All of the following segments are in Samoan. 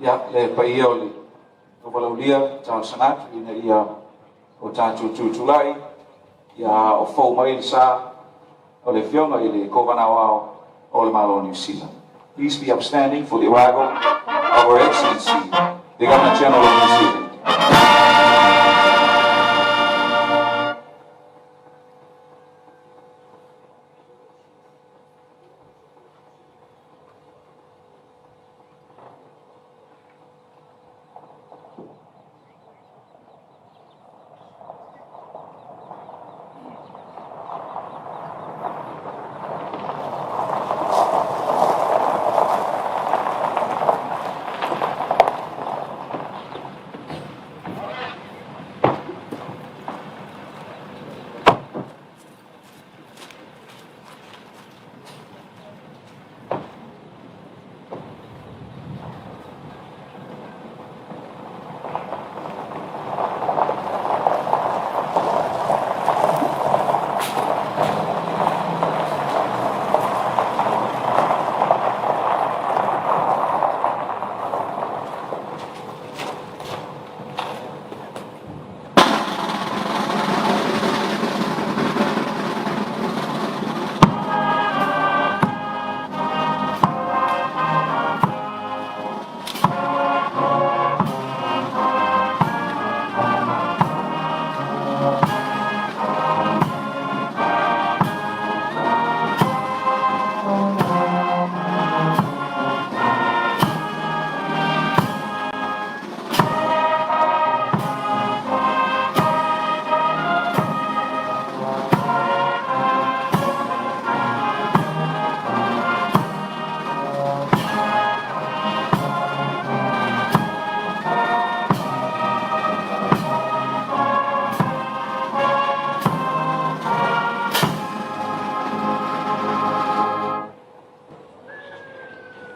Ia, le paia o le Tauvalaaulia, talosaga atu ina ia o tatou tutulai ia o fou mai le sa o le Afioga i le Kovana Aoao o le Malo o Niu Sila. Please be upstanding for the arrival of Her Excellency, the Governor General of New Zealand.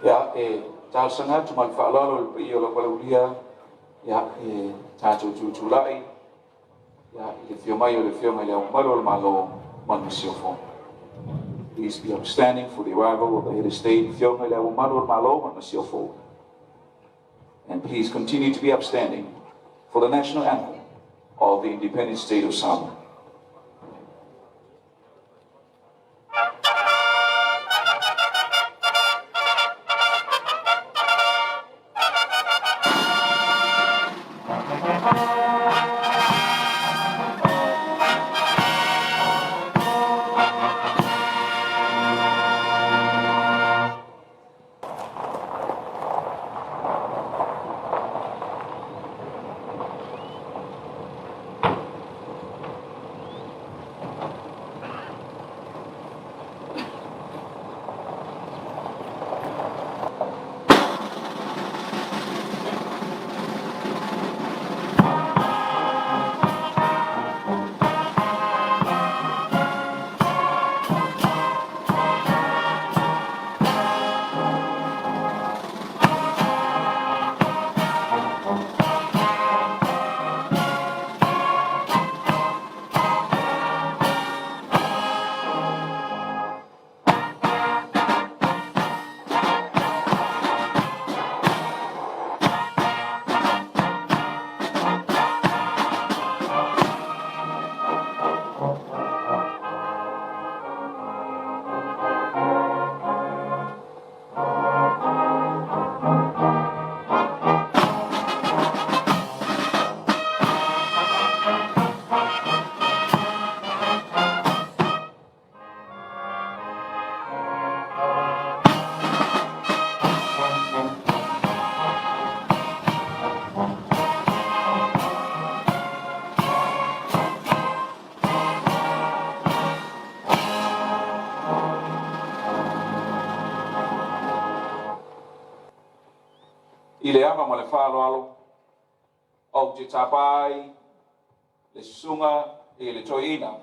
Ia, e talosaga atu ma le faaaloalo i le paia o le auvalaaulia, ia, e tatou tutulai ia, i le afio mai o le Afioga i le Ao Mamalu o le Malo ma le Masiofo. Please be upstanding for the arrival of the Head of State, Afioga i le Ao Mamalu o le Malo ma le Masiofo. And please continue to be upstanding for the national anthem of the independent state of Samoa. I le ava ma le faaaloalo, ou te tapa ai le susuga i le toeaina,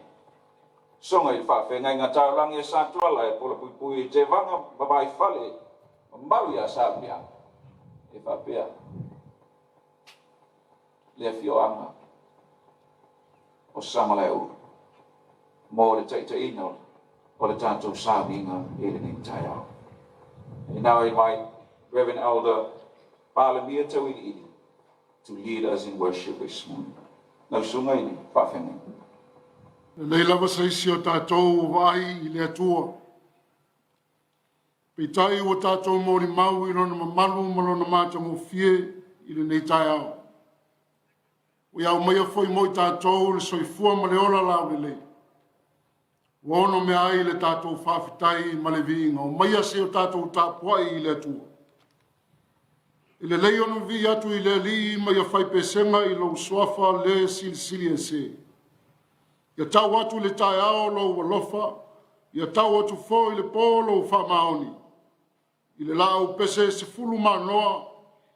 susuga i le faafeagaiga taulagi a Satuala e polapuipui i Tevaga ma Vaifale mamalu ia Salepeaga e faapea le afioaga o Samalaeulu mo le taitaiina o le tatou sauniga i lenei taeao. And now I invite Reverend Elder Palemia Tauiliili to lead us in worship this morning. Lau susuga i le faafeagaiga. Lelei lava se isi o tatou ua vaai i le Atua. Peitai ua tatou molimau i lona mamalu ma lona matagofie i lenei taeao. Ua ia aumaia foi mo i tatou le soifua ma le ola laulelei. Ua onomea ai le tatou faafetai ma le viiga. Omaia se i o tatou tapuai i le Atua. E lelei ona vivii atu i le Alii ma ia fai pesega i lou suafa le silisili ese. Ia tau atu i le taeao lou alofa, ia tau atu foi i le po lou faamaoni. I le laau pese 10 manoa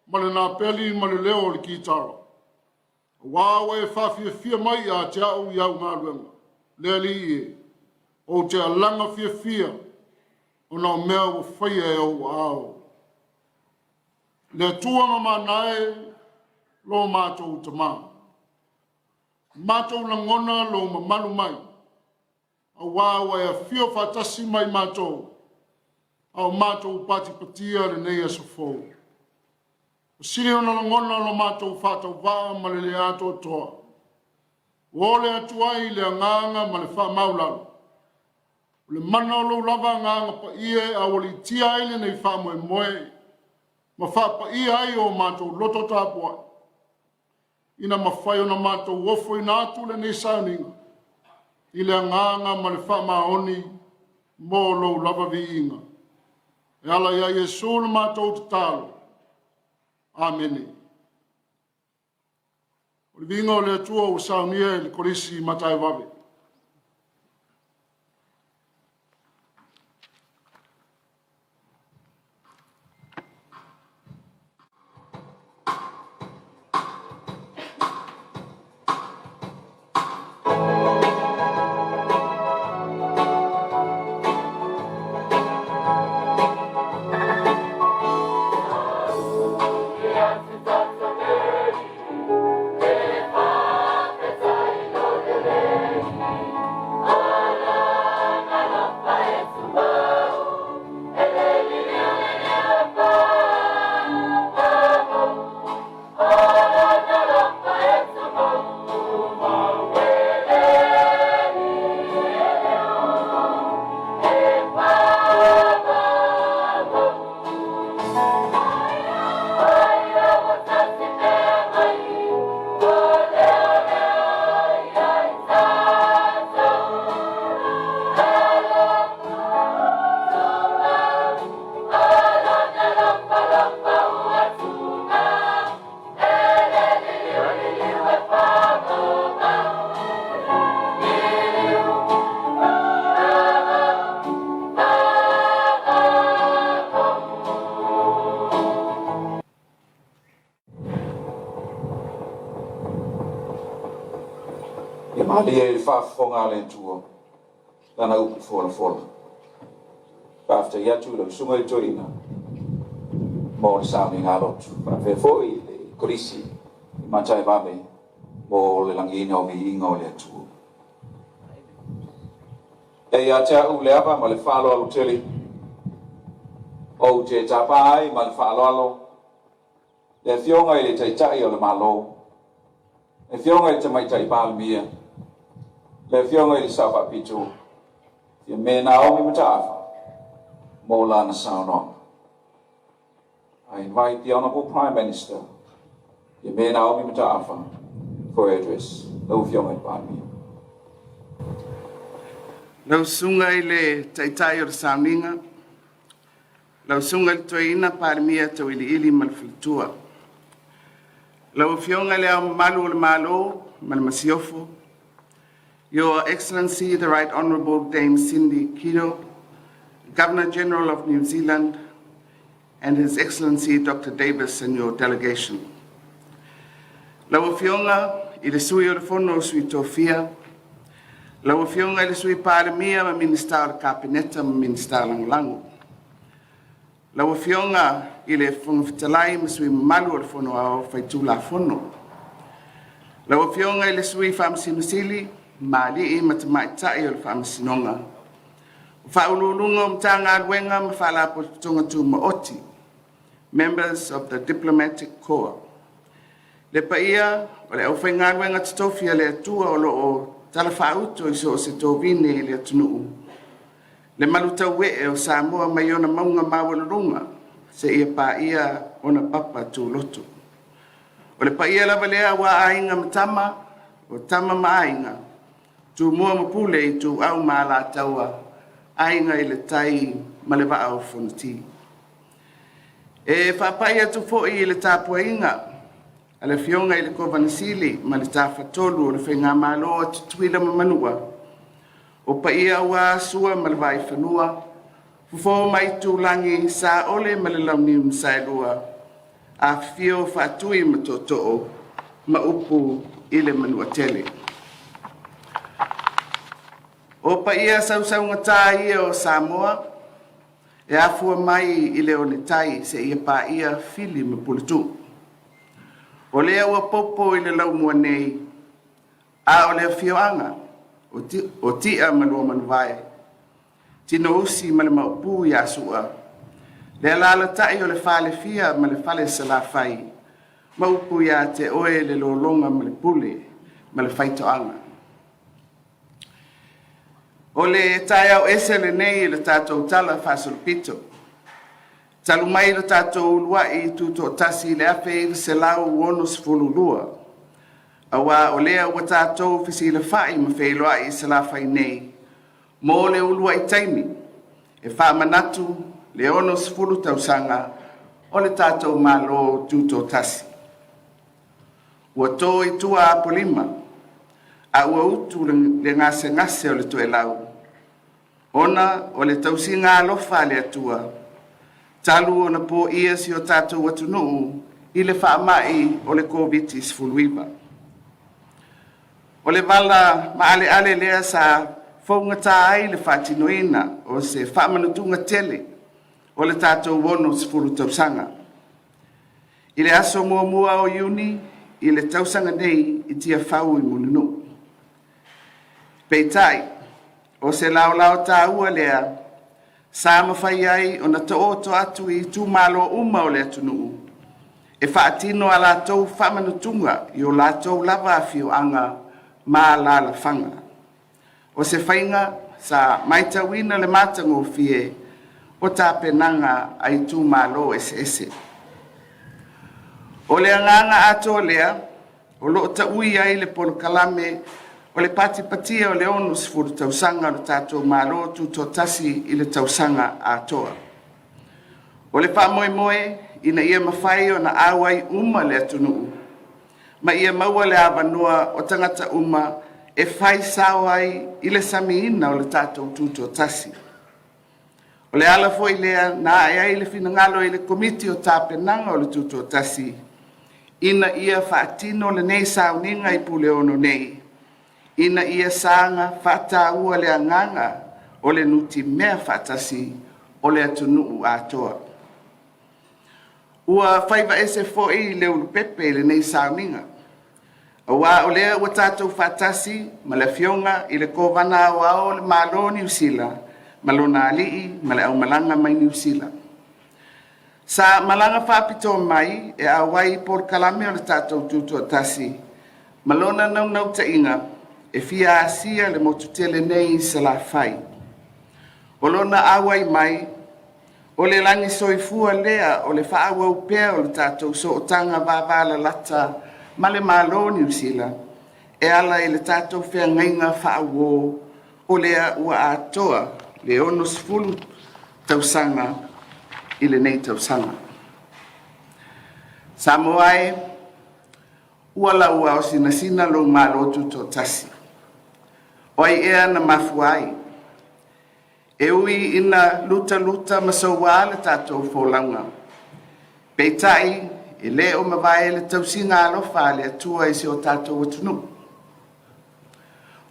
ma le napeli ma le leo o le kitara. Auā ua e faafiafia mai ia te au i au galuega, le Alii e, ou te alaga fiafia ona o mea ua faia e ou aao. Le Atua mamana e, lo matou Tamā. Matou lagona lou mamalu mai, auā ua e afio faatasi mai matou, a o matou patipatia lenei aso fou. Ua sili ona lagona lo matou faatauvaa ma le le atoatoa. Ua ole atu ai le agaga ma le faamaulalo. O le mana o lou lava agaga paia e aualiitia ai lenei faamoemoe ma faapaia ai o matou loto tapuai. Ina mafai ona matou ofoina atu lenei sauniga i le agaga ma le faamaoni mo lou lava viiga. E ala ia Iesu le matou tatalo. Amene. O le viiga o le Atua ua saunia e le Kolisi Mataevave. Ia malie i le faafofoga a le Atua lana upu folafola. Faafetai atu i lau susuga i le toeaina mo le sauniga lotu. Faapea foi i le Kolisi i Mataevave mo le lagiina o viiga o le Atua. E ia te au le ava ma le faaaloalo tele, ou te tapa ai ma le faaaloalo le Afioga i le Taitai o le Malo, le Afioga i le Tamaitai Palemia, le Afioga i le Sao Faapito, Fiame Naomi Mataafa, mo lana saunoaga. I invite the Honourable Prime Minister, Fiame Naomi Mataafa, for her address. Lau Afioga i le Palemia. Lau susuga i le Taitai o le Sauniga, lau susuga i le Toeaina Palemia Tauiliili ma le Faletua. Lau Afioga i le Ao Mamalu o le Malo ma le Masiofo, Your Excellency the Right Honourable Dame Cindy Kiro, Governor General of New Zealand, and His Excellency Dr. Davis and your delegation. Lau Afioga i le Sui o le Fono o Sui Tofia, lau Afioga i le Sui Palemia ma Minisita o le Kapeneta ma Minisita Lagolago. Lau Afioga i le Fofoga Fetalai ma sui mamalu o le Fono Aoao Faitulafono. Lau Afioga i le Sui Faamasino Sili, ma alii ma tamaitai o le Faamasinoga. O Faauluuluga o Matagaluega ma Faalapotopotoga Tumaoti. members of the Diplomatic Corps. Le paia o le aufaigaluega totofi a le Atua o lo o talafaauto i so o se tovine i le atunuu, le malutauee o Samoa mai ona mauga maualuluga seia paia ona papa tuloto. O le paia lava lea aua Aiga ma Tama, o Tama ma Aiga, Tumua ma Pule, Ituau ma Alataua, Aiga i le Tai ma le Vaa o Fonoti. E faapai atu foi i le tapuaiga a le Afioga i le Kovana Sili ma le Tafatolu o le Faigamalo a Tutuila ma Manua, o paia aua Sua ma le Vaifanua, Fofo ma Aitulagi, Saole ma le Launiu na Saelua, afifio Faatui ma Tootoo ma upu i le Manuatele. O paia sausaugata ia o Samoa e afua mai i le onetai seia paia Fili ma Puletuu. O lea ua popo i le laumua nei, a o le afioaga o Tia ma Luamanuvae, Tinousi ma le Maopu ia Sua, le alaalatai o le Falefia ma le Fale Salafai, ma upu ia te oe le lologa ma le pule ma le faitoaga. O le taeao ese lenei i le tatou Tala Faasolopito, talu mai le tatou uluai tutoatasi i le 1962, aua o lea ua tatou fesilafai ma feiloai i Salafai nei mo le uluai taimi e faamanatu le 60 tausaga o le tatou Malo Tutoatasi. Ua to i tua Apolima, a ua utu le gasegase o le toelau, ona o le tausiga alofa a le Atua talu ona poia si o tatou atunuu i le faamai o le Koviti-19. O le vala maaleale lea sa fougata ai le faatinoina o se faamanatuga tele o le tatou 60 tausaga. I le aso 1 o Iuni i le tausaga nei i Tiafau i Mulinuu. Peitai, o se laolao taua lea sa mafai ai ona taoto atu i itumalo uma o le atunuu e faatino a latou faamanatuga i o latou lava afioaga ma alaalafaga. O se faiga sa matauina le matagofie o tapenaga a itumalo eseese. O le agaga atoa lea o lo o taui ai le polokalame o le patipatia o le 60 tausaga o le tatou Malo Tutoatasi i le tausaga atoa. O le faamoemoe ina ia mafai ona auai uma le atunuu ma ia maua le avanoa o tagata uma e fai sao ai i le samiina o le tatou Tutoatasi. O le ala foi lea na ae ai le finagalo i le Komiti o Tapenaga o le Tutoatasi ina ia faatino lenei sauniga i Puleono nei, ina ia saga faataua le agaga o le nutimea faatasi o le atunuu atoa. Ua faiva ese foi le ulupepe i lenei sauniga, aua o lea ua tatou faatasi ma le Afioga i le Kovana Aoao o le Malo o Niu Sila ma lona alii ma le aumalaga mai Niu Sila. Sa malaga faapitoa mai e auai i polokalame o le tatou Tutoatasi ma lona naunautaiga e fia asia le motu tele nei i Salafai. O lona auai mai, o le lagisoifua lea o le faaauau pea o le tatou sootaga vavalalata ma le Malo o Niu Sila e ala i le tatou feagaiga faauo o lea ua atoa le 60 tausaga i lenei tausaga. Samoa e, ua lauaosinasina lou Malo Tutoatasi. O ai ea na mafua ai? E ui ina lutaluta ma soua le tatou folauga, peitai e le o mavae le tausiga alofa a le Atua i si o tatou atunuu.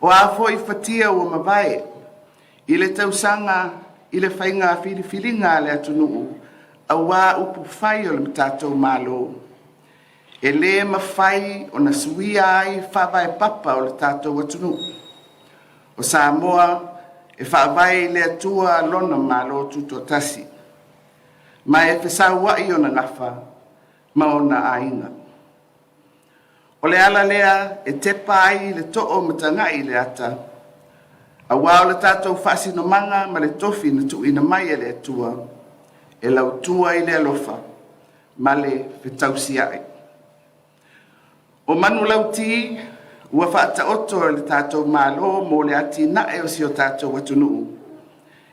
O a foi fatia ua mavae i le tausaga i le faiga filifiliga a le atunuu aua upufai o le tatou Malo, e le mafai ona suia ai faavae papa o le tatou atunuu. O Samoa e faavae i le Atua lona Malo Tutoatasi. Ma e fesaua'i ona gafa ma ona aiga. O le ala lea e tepa ai le too o mataga'i i le ata, auā o le tatou faasinomaga ma le tofi na tuuina mai e le Atua e lautua i le alofa ma le fetausia'i. O manulauti ua faataoto e le tatou Malo mo le atinae o si o tatou atunuu,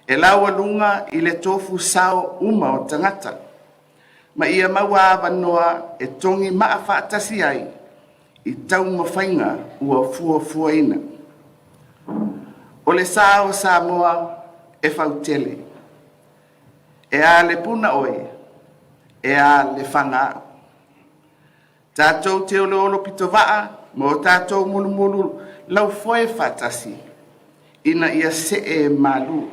e laualuga i le tofu sao uma o tagata, ma ia maua avanoa e togimaa faatasi ai i taumafaiga ua fuafuaina. O le sa o Samoa e fautele, e a le Puna oe, e a Lefaga a'u. Tatou te oloolo pitovaa ma o tatou mulumulu laufoe faatasi ina ia see malu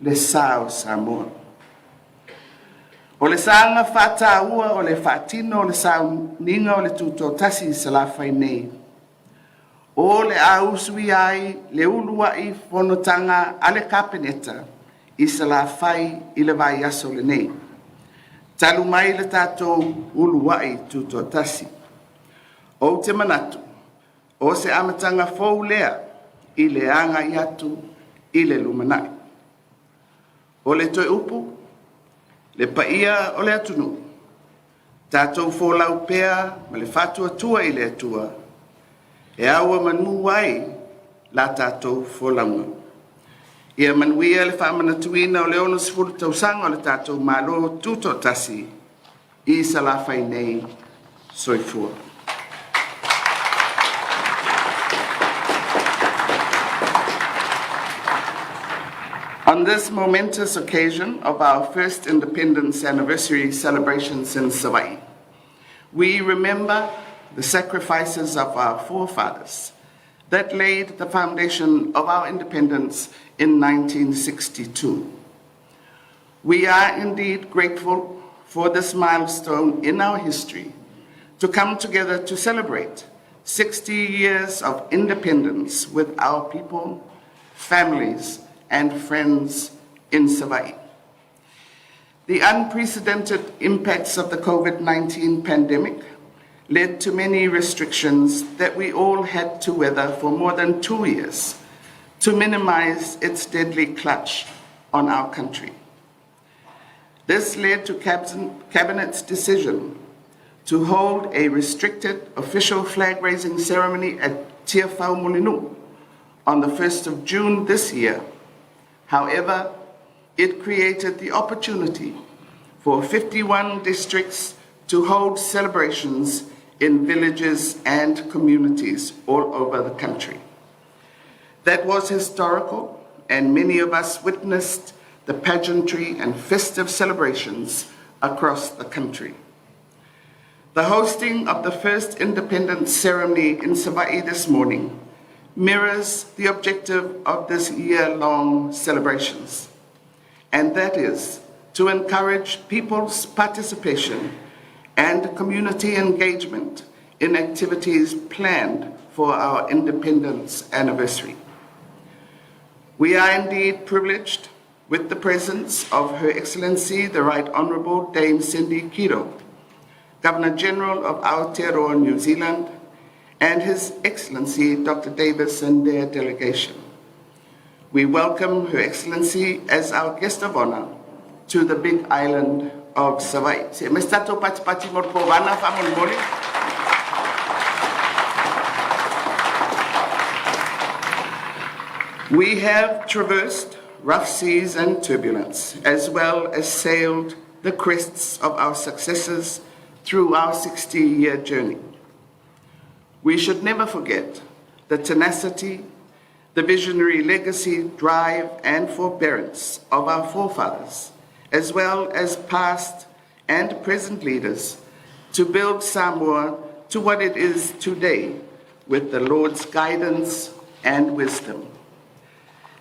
le sa o Samoa. O le saga faataua o le faatino o le sauniga o le Tutoatasi i Salafai nei, o le a usuia ai le uluai fonotaga a le Kapeneta i Salafai i le vaiaso lenei, talu mai le tatou uluai tutoatasi. Ou te manatu o se amataga fou lea i le agai atu i le lumanai. O le toe upu, le paia o le atunuu, tatou folau pea ma le faatuatua i le Atua e auomanu ai la tatou folauga. Ia manuia le faamanatuina o le 60 tausaga o le tatou Malo Tutoatasi i Salafai nei. Soifua. On this momentous occasion of our first independence anniversary celebrations in Savaii, we remember the sacrifices of our forefathers that laid the foundation of our independence in 1962. We are indeed grateful for this milestone in our history to come together to celebrate 60 years of independence with our people, families, and friends in Savaii. The unprecedented impacts of the COVID 19 pandemic led to many restrictions that we all had to weather for more than 2 years to minimize its deadly clutch on our country. This led to Cabinet's decision to hold a restricted official flag raising ceremony at Tiafau Mulinuu on the 1st of June this year. However, it created the opportunity for 51 districts to hold celebrations in villages and communities all over the country. That was historical, and many of us witnessed the pageantry and festive celebrations across the country. The hosting of the first independence ceremony in Savaii this morning mirrors the objective of this year-long celebrations, and that is to encourage people's participation and community engagement in activities planned for our independence anniversary. We are indeed privileged with the presence of Her Excellency the Right Honourable Dame Cindy Kiro, Governor General of Aotearoa New Zealand, and His Excellency Dr. Davis and their delegation. We welcome Her Excellency as our guest of honor to the big island of Savaii. Se me tatou patipati mo le kovana faamolemole. We have traversed rough seas and turbulence, as well as sailed the crests of our successes through our 60 year journey. We should never forget the tenacity, the visionary legacy, drive, and forbearance of our forefathers, as well as past and present leaders, to build Samoa to what it is today with the Lord's guidance and wisdom.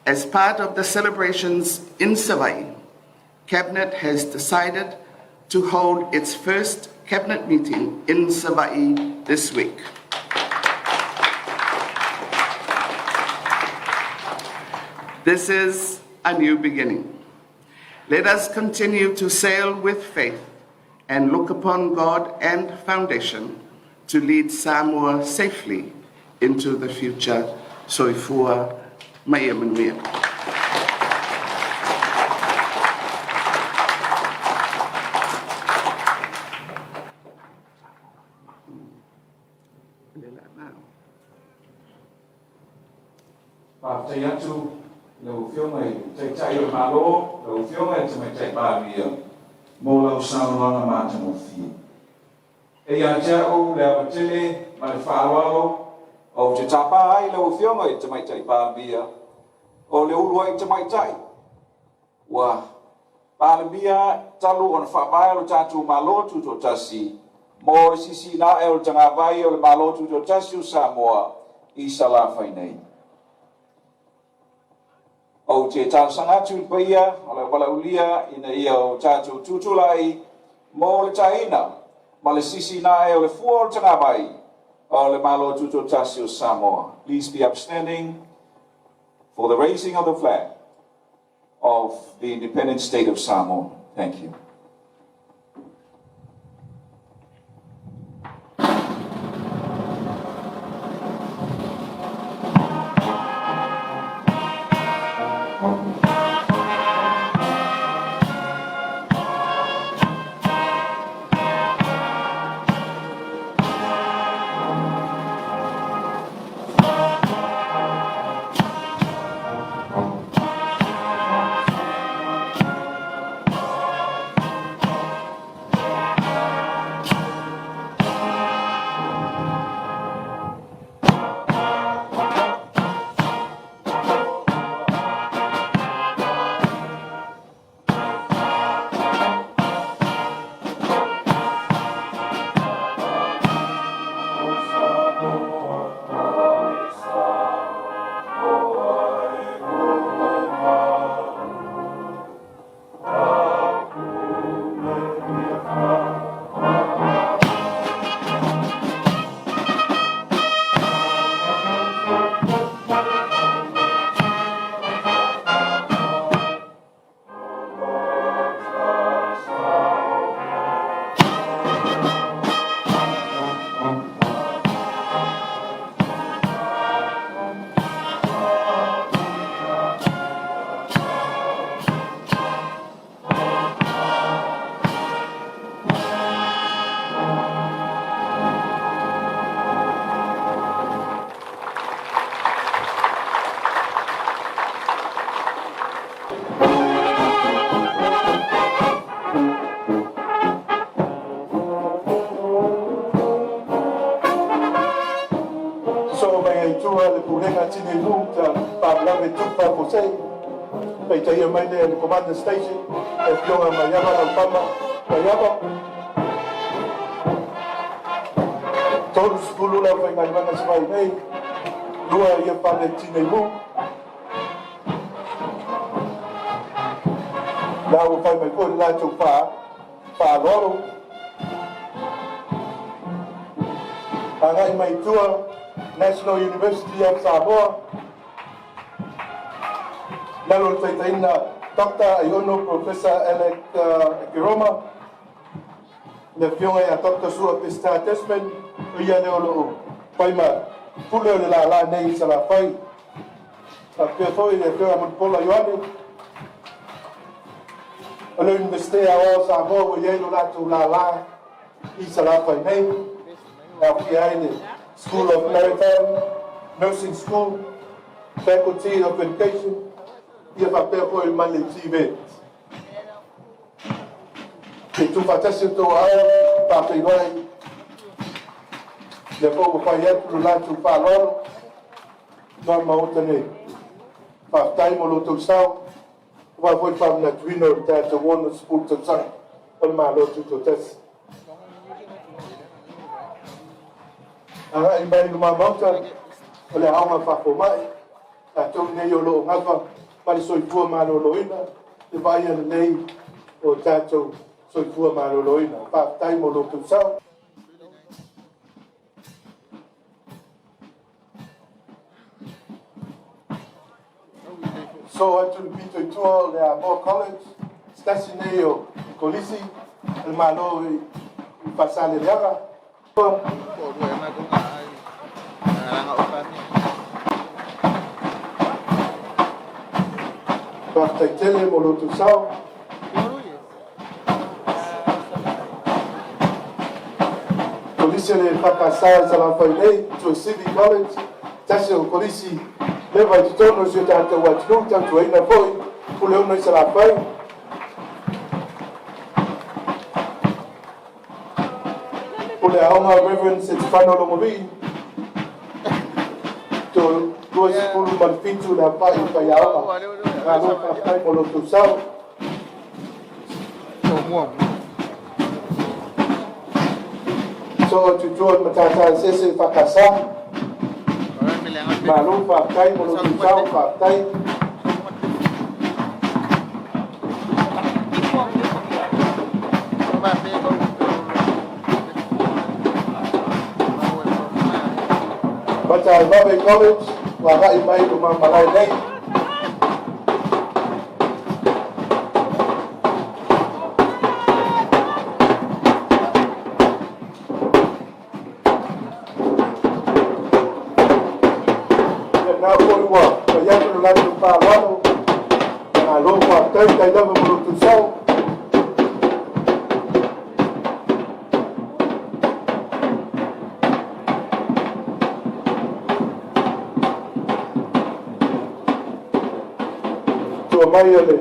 As part of the celebrations in Savaii, Cabinet has decided to hold its first Cabinet meeting in Savaii this week. This is a new beginning. Let us continue to sail with faith and look upon God and foundation to lead Samoa safely into the future. Soifua ma ia manuia. Faafetai atu i lau Afioga i le Taitai o le Malo, lau Afioga i le Tamaitai Palemia, mo lau saunoaga matagofie. E ia te au le ava tele ma le faaaloalo ou te tapa ai lau Afioga i le Tamaitai Palemia o le uluai tamaitai ua Palemia talu ona faavae lo tatou Malo Tutoatasi mo le sisiina ae o le tagavai o le Malo Tutoatasi o Samoa i Salafai nei. Ou te talosaga atu i le paia o le valaaulia ina ia o tatou tutulai mo le taina ma le sisiina ae o le fua o le tagavai o le Malo Tutoatasi o Samoa. Please be upstanding for the raising of the flag of the independent state of Samoa. Thank you. Sosoo mai ai tua le Pulega Tinei Mu ta Faalavelave Tupu Faafuasei, taitaia mai lea e le Commander Station, le Afioga Maiava Laupama Maiava. 30 le aufaigaluega sa fai nei, lua ia fale Tinei Mu. La ua fai mai foi le latou faaaloalo. Agai mai tua, National University of Samoa, lalo le taitaiga Dr. Aiono Professor Alec Ekeroma, le afioga ia Dr. Sua Pesita Desmond, o ia lea o lo o fai ma pule o le lala nei i Salafai. Faapea foi le afioga Mulipola Ioane, o le Iunivesite Aoao o Samoa ua i ai lo latou lala i Salafai nei, e aofia ai le School of Maritime, Nursing School, Faculty of Education, ia faapea foi ma le TVET. Ke tuufaatasi o tou aao faafeiloai lea foi ua fai atu lo latou faaaloalo ma Maota nei. Faafetai mo lo outou sao, aua foi le faamanatuina o le tatou 60 tausaga o le Malo Tutoatasi. Agai mai i luma Maota o le aoga faafomai, tatou nei o lo o gafa ma le soifua maloloina, le vaaia lelei o tatou soifua maloloina. Faafetai mo lo outou sao. So atu le pito i tua o le Amoa College, tasi nei o Kolisi a le Malo i Faasaleleaga. Faafetai tele mo lo outou sao. Kolisi o le EFKS i Salafai nei, Tuasivi College, tasi o kolisi leva i totonu o si o tatou atunuu, tautuaina foi Puleono i Salafai. Pule Aoga Reverend Setefano Logovii, 27 le aofai o faiaoga. Malo faafetai mo lo outou sao. So atu i tua o le Matata Eseese EFKS, malo faafetai mo lo outou sao, faafetai. Mataivae College, ua agai mai i lumamalae nei. Ia lena foi ua fai atu le latou faaaloalo, malo faafetai, faafetai lava mo lo outou sao. Tua mai o le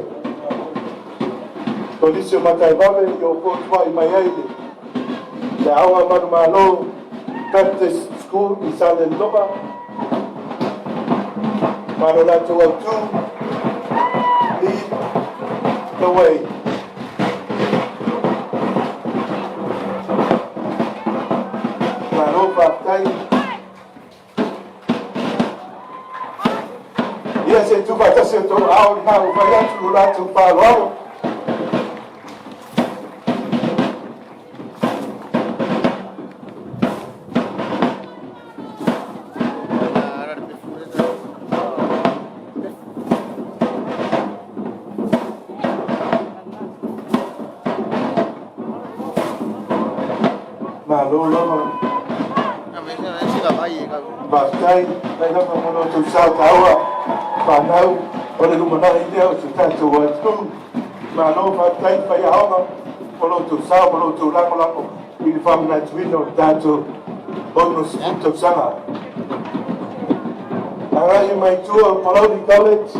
Kolisi o Mataivae i o fotuai mai ai le Aoga Manumalo Baptist School i Salelologa. Malo latou autu, lead the way. Malo faafetai. Ia se tuufaatasi o outou aao lena ua fai atu lo latou faaaloalo. Malo lava. Faafetai mai lava mo lo outou sao taua, fanau o le lumanai lea o si o tatou atunuu. Malo faafetai faiaoga mo lo outou sao ma lo outou lagolago i le faamanatuina o le tatou 60 tausaga. Agai mai tua o Palauli College.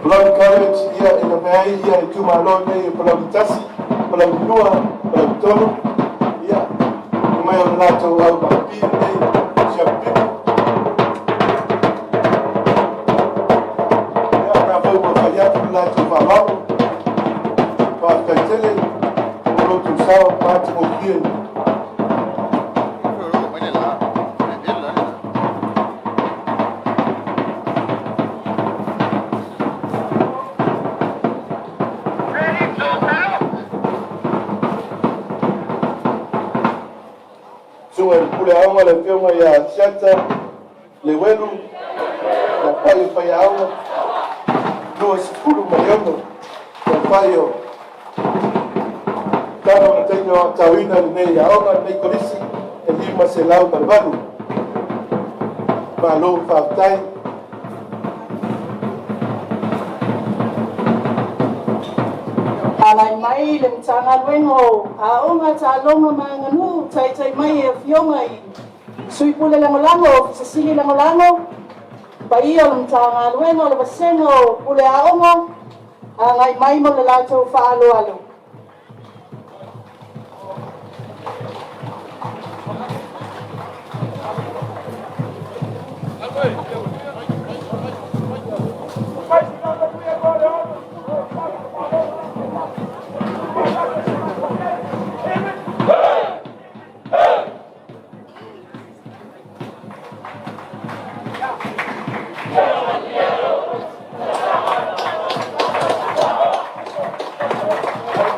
Palauli College, ia e lavea ai ia itumalo nei o Palauli 1, Palauli 2, Palauli 3, ia mai o le latou au makapi lenei siapipipi. Ia na foi ua fai atu le latou faaaloalo. Faafetai tele mo lo outou sao ma atugofie. Susuga i le Pule Aoga le Afioga ia Siata Lewelu, le aofai o faiaoga, 26 le aofai o tama ma teine o aotauina lenei aoga, lenei kolisi, e 508. Malo faafetai. Alai mai le Matagaluega o Aoga, Taaloga ma Aganuu, taitai mai e afioga i Sui Pule Lagolago, Ofisa Sili Lagolago, paia o le Matagaluega o le Vasega o Pule Aoga, agai mai mo le latou faaaloalo.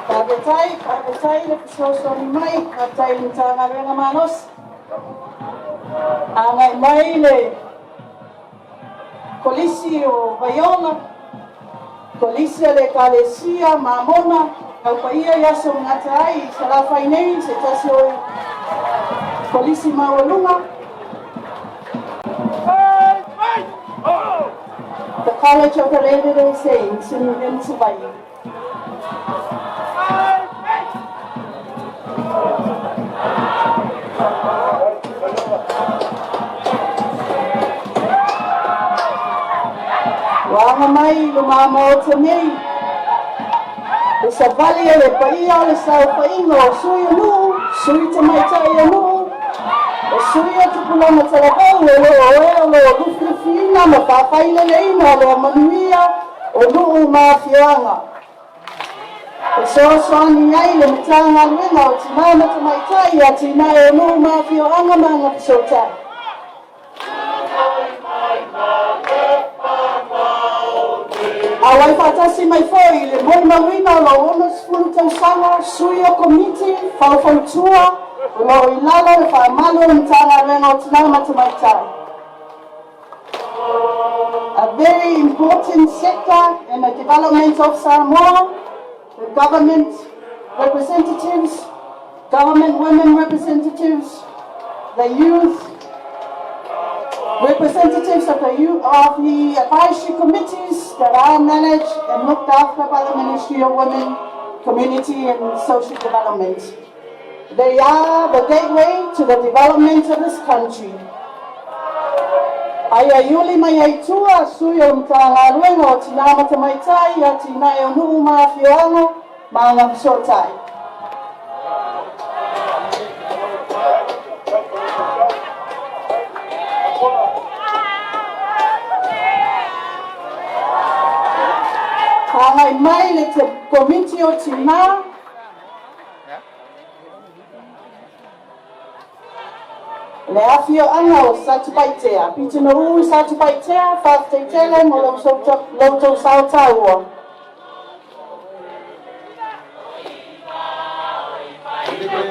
Faafetai, faafetai le fesoasoani mai, faafetai i le Matagaluega malosi. Agai mai le Kolisi o Vaiola, Kolisi a le Ekalesia Mamona, Au Paia i Aso Gata ai i Salafai nei, se tasi o Kolisi maualuga. The College of the Latter-day Saints in Savaii. Ua aga mai i luma Maota nei le savali a le paia o le saofaiga o sui o nuu, sui tamaitai o nuu, o sui o tupulaga talavou o lo o e o lo o lufilufiina ma faafaileleina le manuia o nuu ma afioaga. E fesoasoani ai le Matagaluega o Tinā ma Tamaitai, Atinae o Nuu ma Afioaga ma Agafesootai. Auai faatasi mai foi i le molimauina o lou 60 tausaga, sui o komiti faufautua o lo o i lalo o le faamalu o le Matagaluega o Tinā ma Tamaitai. A very important sector in the development of Samoa, the government representatives, government women representatives, the youth, representatives of the, youth, of the advisory committees that are managed and looked after by the Ministry of Women, Community and Social Development. They are the gateway to the development of this country. Aia i uli mai ai tua, sui o le Matagaluega o Tinā ma Tamaitai, Atinae o Nuu ma Afioaga ma Agafesootai. Hāngai mai le te Komiti o Tinā, Le afioaga o Satupaitea, Pitinuu i Satupaitea, faafetai tele mo lo outou sao taua.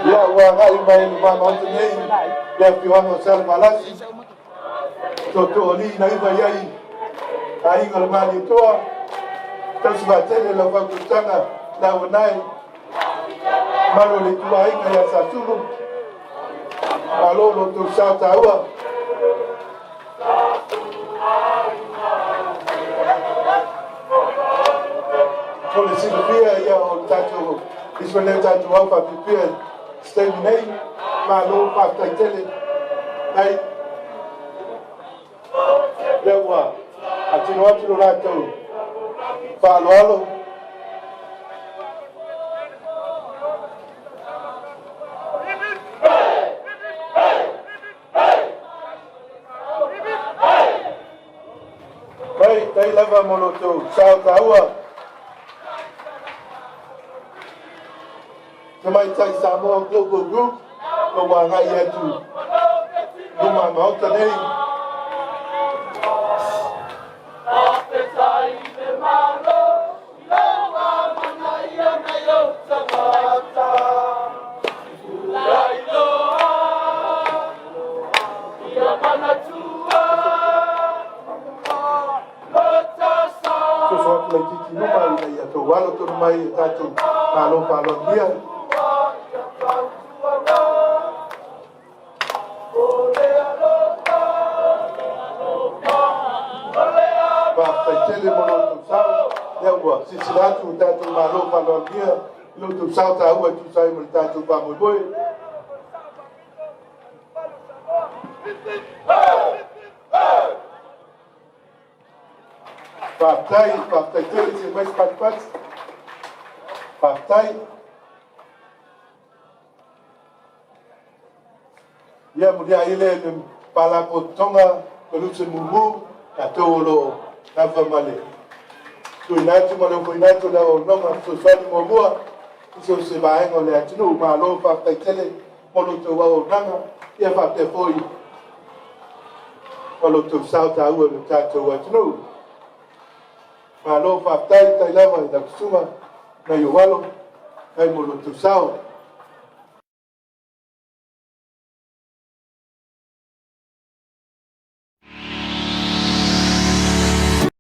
Ia, ua agai mai i luma Maota nei le afioaga o Salevalasi, tootooalii na iva i ai aiga o le Malietoa, tausi vaatele lau fautuataga lauanae, malu o le ituaiga ia Sasulu, malo lo outou sao taua. Mo le silafia ia o le tatou Israel tatou au faapipia se taimi nei, malo faafetai tele. Ai lea ua atino atu lo latou faaaloalo. Mai, tai lava mo lo tou sao taua. Tamaitai Samoa Global Group, lo ua agai atu luma Maota nei. Soso atu laitiiti i luma ina ia tou alo tonu mai e tatou malo faaaloalogia. Faafetai tele mo lo outou sao. Lea ua silasila atu le tatou malo faaaloalogia i lo outou sao taua e tusa ai ma le tatou faamoemoe. Faafetai, faafetai tele se mai se patipati. Faafetai. Ia muliai i le Faalapotopotoga o Lutse Mumu, tatou o lo o nafa ma le tuuina atu ma le ofoina atu o le auaunaga fesoasoani muamua i so o se vaega o le atunuu. Malo faafetai tele mo lo outou auaunaga, ia faapea foi ma lo outou sao taua i lo tatou atunuu. Malo faafetai, tai lava i lau susuga nai ou alo, tai mo lo outou sao.